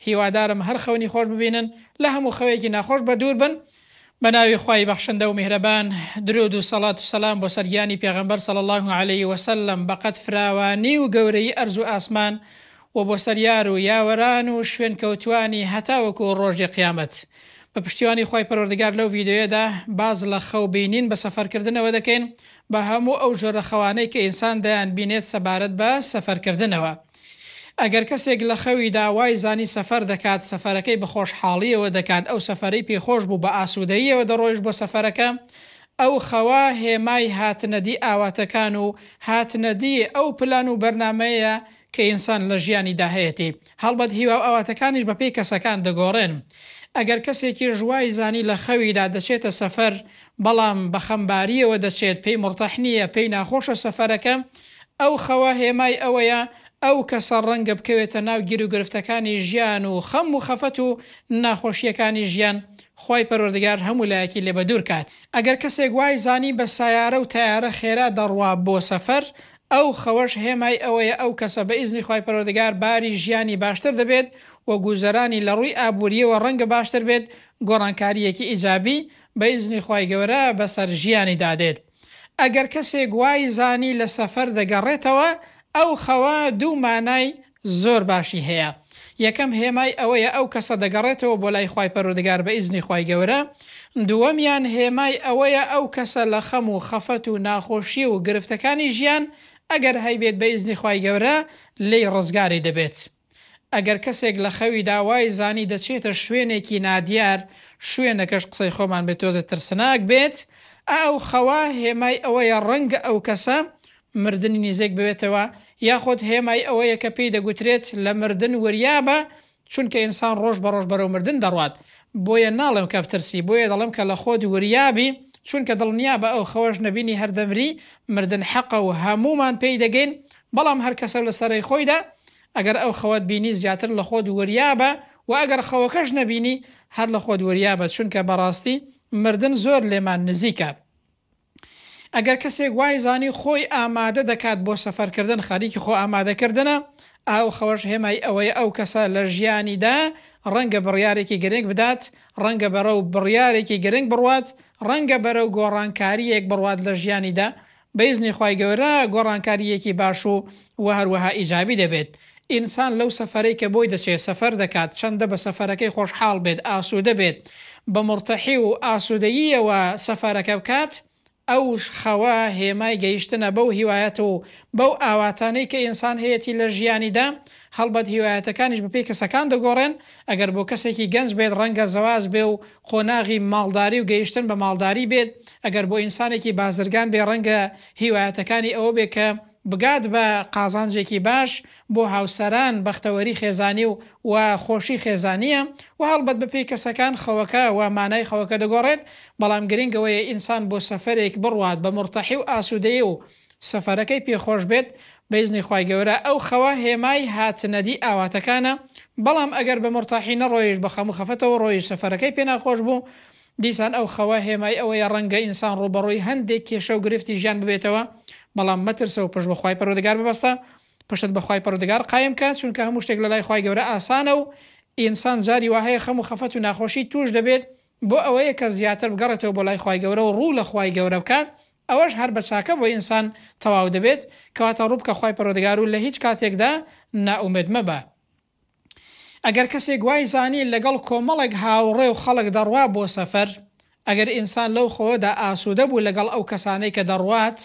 هیوادارم هەر خەونی خۆش ببینن لە هەموو خەوێکی ناخۆش بەدوور بن. بە ناوی خوای بەخشندە و میهرەبان، درود و سەڵات و سەلام بۆ سەر گیانی پێغەمبەر صلی اللە علیە وسلم بەقەد فراوانی و گەورەیی ئەرز و ئاسمان و بۆ سەر یار و یاوەران و شوێنکەوتووانی هەتاوەکو ڕۆژی قیامەت. بە پشتیوانی خوای پەروەردگار لەو ڤیدیۆیەدا باس لە خەو بینین بە سەفەرکردنەوە دەکەین بە هەموو ئەو جۆرە خەوانەی کە ئینسان دەیان بینێت سەبارەت بە سەفەرکردنەوە. ئەگەر کەسێک لە خەویدا وای زانی سەفەر دەکات، سەفەرەکەی بە خۆشحاڵییەوە دەکات، ئەو سەفەرەی پێ خۆش بوو بە ئاسوودەییەوە دەڕۆیشت بۆ سەفەرەکە، ئەو خەوە هێمای هاتنەدی ئاواتەکان و هاتنەدی ئەو پلان و بەرنامەیەیە کە ئینسان لە ژیانیدا هەیەتی. هەڵبەت هیوا و ئاواتەکانیش بەپێی کەسەکان دەگۆڕێن. ئەگەر کەسێکیش وای زانی لە خەویدا دەچێتە سەفەر، بەڵام بە خەمبارییەوە دەچێت، پێی مورتاح نییە، پێی ناخۆشە سەفەرەکە، ئەو خەوە هێمای ئەوەیە ئەو کەسە ڕەنگە بکەوێتە ناو گیروگرفتەکانی ژیان و خەم و خەفەت و ناخۆشییەکانی ژیان، خوای پەروەردگار هەموو لایەکی لێ بەدوور کات. ئەگەر کەسێک وای زانی بە سەیارە و تەیارە خێرا دەڕوا بۆ سەفەر، ئەو خەوەش هێمای ئەوەیە ئەو کەسە بە ئیزنی خوای پەروەردگار باری ژیانی باشتر دەبێت و گوزەرانی لە ڕووی ئابوورییەوە ڕەنگە باشتر بێت، گۆڕانکارییەکی ئیجابی بە ئیزنی خوای گەورە بەسەر ژیانیدا دێت. ئەگەر کەسێک وای زانی لە سەفەر دەگەڕێتەوە، ئەو خەوە دوو مانای زۆر باشی هەیە، یەکەم هێمای ئەوەیە ئەو کەسە دەگەڕێتەوە بۆ لای خوای پەروەردگار بە ئیزنی خوای گەورە، دووەمیان هێمای ئەوەیە ئەو کەسە لە خەم و خەفەت و ناخۆشی و گرفتەکانی ژیان ئەگەر هەیبێت بە ئیزنی خوای گەورە لێی ڕزگاری دەبێت. ئەگەر کەسێک لە خەویدا وای زانی دەچێتە شوێنێکی نادیار، شوێنەکەش قسەی خۆمان بێت تۆزێ ترسناک بێت، ئا ئەو خەوە هێمای ئەوەیە ڕەنگە ئەو کەسە مردنی نیزێک ببێتەوە، یاخود هێمای ئەوەیە کە پێی دەگوترێت لە مردن وریابە، چونکە ئینسان ڕۆژ بە ڕۆژ بەرەو مردن دەڕوات، بۆیە ناڵێم کە بترسی، بۆیە دەڵێم کە لە خۆت وریابی، چونکە دڵنیابە ئەو خەوەش نەبینی هەر دەمری، مردن حەقە و هەموومان پێی دەگەین، بەڵام هەر کەسەو لە سەرەی خۆیدا، ئەگەر ئەو خەوەت بینی زیاتر لە خۆت وریابە و ئەگەر خەوەکەش نەبینی هەر لە خۆت وریابە، چونکە بەڕاستی مردن زۆر لێمان نزیکە. ئەگەر کەسێک وای زانی خۆی ئامادە دەکات بۆ سەفەرکردن خەریکی خۆ ئامادەکردنە، ئەو خەوەش هێمای ئەوەیە ئەو کەسە لە ژیانیدا ڕەنگە بڕیارێکی گرنگ بدات، ڕەنگە بەرەو بڕیارێکی گرنگ بڕوات، ڕەنگە بەرەو گۆڕانکارییەک بڕوات لە ژیانیدا، بە ئیزنی خوای گەورە گۆڕانکارییەکی باش و وە هەروەها ئیجابی دەبێت. ئینسان لەو سەفەرەی کە بۆی دەچێت سەفەر دەکات چەندە بە سەفەرەکەی خۆشحاڵ بێت ئاسوودە بێت بە مورتەحی و ئاسوودەییەوە سەفەرەکە بکات ئەو خەوە هێمای گەیشتنە بەو هیوایەت و بەو ئاواتانەی کە ئینسان هەیەتی لە ژیانیدا هەڵبەت هیوایەتەکانیش بەپێی کەسەکان دەگۆڕێن ئەگەر بۆ کەسێکی گەنج بێت ڕەنگە زەواج بێ و قۆناغی ماڵداری و گەیشتن بە ماڵداری بێت ئەگەر بۆ ئینسانێکی بازرگان بێ ڕەنگە هیوایەتەکانی ئەوە بێ کە بگات بە قازانجێکی باش بۆ هاوسەران، بەختەوەری خێزانی و و خۆشی خێزانییە و هەڵبەت بە پێی کەسەکان خەوەکە و مانای خەوەکە دەگۆڕێت، بەڵام گرنگ ئەوەیە ئینسان بۆ سەفەرێک بڕوات بە مورتەحی و ئاسوودەیی و سەفەرەکەی پێ خۆش بێت بە ئیزنی خوای گەورە ئەو خەوە هێمای هاتنەدی ئاواتەکانە، بەڵام ئەگەر بە مورتاحی نەڕۆیشت بە خەم و خەفەتەوە ڕۆیشت سەفەرەکەی پێ ناخۆش بوو دیسان ئەو خەوە هێمای ئەوەیە ڕەنگە ئینسان ڕووبەڕووی هەندێک کێشە و گرفتی ژیان ببێتەوە، بەڵام مەترسە و پشت بە خوای پەروەردگار ببەستە، پشتت بە خوای پەروەردگار قایم کە، چونکە هەموو شتێک لەلای خوای گەورە ئاسانە و ئینسان جاری وا هەیە خەم و خەفەت و ناخۆشی تووش دەبێت، بۆ ئەوەیە کە زیاتر بگەڕێتەوە بۆ لای خوای گەورە و ڕوو لە خوای گەورە بکات، ئەوەش هەر بە چاکە بۆ ئینسان تەواو دەبێت، کەواتە ڕوو بکە خوای پەروەردگار و لە هیچ کاتێکدا نائومێد مەبە. ئەگەر کەسێک وای زانی لەگەڵ کۆمەڵێک هاوڕێ و خەڵک دەڕوا بۆ سەفەر، ئەگەر ئینسان لەو خەوەدا ئاسوودە بوو لەگەڵ ئەو کەسانەی کە دەڕوات،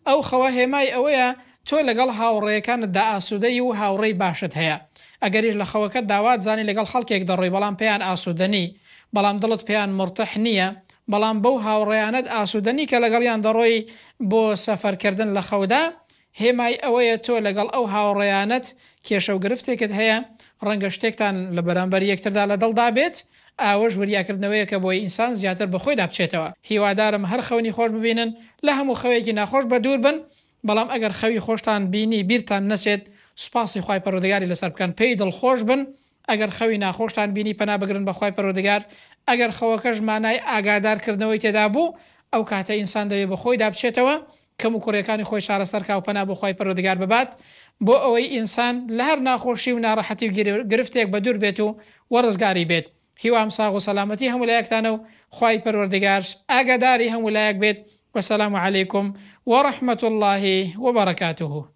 ئەو خەوە هێمای ئەوەیە تۆ لەگەڵ هاوڕێیەکانتدا ئاسوودەی و هاوڕێی باشت هەیە. ئەگەریش لە خەوەکەتدا وات زانی لەگەڵ خەڵکێک دەڕۆی بەڵام پێیان ئاسوودە نی، بەڵام دڵت پێیان مورتەح نییە، بەڵام بەو هاوڕێیانەت ئاسوودە نی کە لەگەڵیان دەڕۆی بۆ سەفەرکردن لە خەودا، هێمای ئەوەیە تۆ لەگەڵ ئەو هاوڕێیانەت کێشە و گرفتێکت هەیە، ڕەنگە شتێکتان لە بەرامبەر یەکتردا لە دڵدا بێت، ئاوەش وریاکردنەوەیەکە بۆی ئینسان زیاتر بە خۆیدا بچێتەوە. هیوادارم هەر خەونی خۆش ببینن، لە هەموو خەوێکی ناخۆش بەدوور بن، بەڵام ئەگەر خەوی خۆشتان بینی بیرتان نەچێت سوپاسی خوای پەروەردگاری لەسەر بکەن، پێی دڵخۆش بن، ئەگەر خەوی ناخۆشتان بینی پەنا بگرن بە خوای پەروەردگار، ئەگەر خەوەکەش مانای ئاگادار کردنەوەی تێدا بوو ئەو کاتە ئینسان دەبێ بە خۆیدا بچێتەوە کەم و کوڕیەکانی خۆی چارەسەر کا و پەنا بۆ خوای پەروەردگار ببات. بۆ ئەوەی ئینسان لە هەر ناخۆشی و ناڕەحەتی و گرفتێک بەدوور بێت و وە ڕزگاری بێت. هیوام ساغ و سەلامەتی هەموو لایەکتانە و خوای پەروەردگار ئاگاداری هەموو لایەک بێت. وسلام علیکم ورحمە اللە وبرکاته.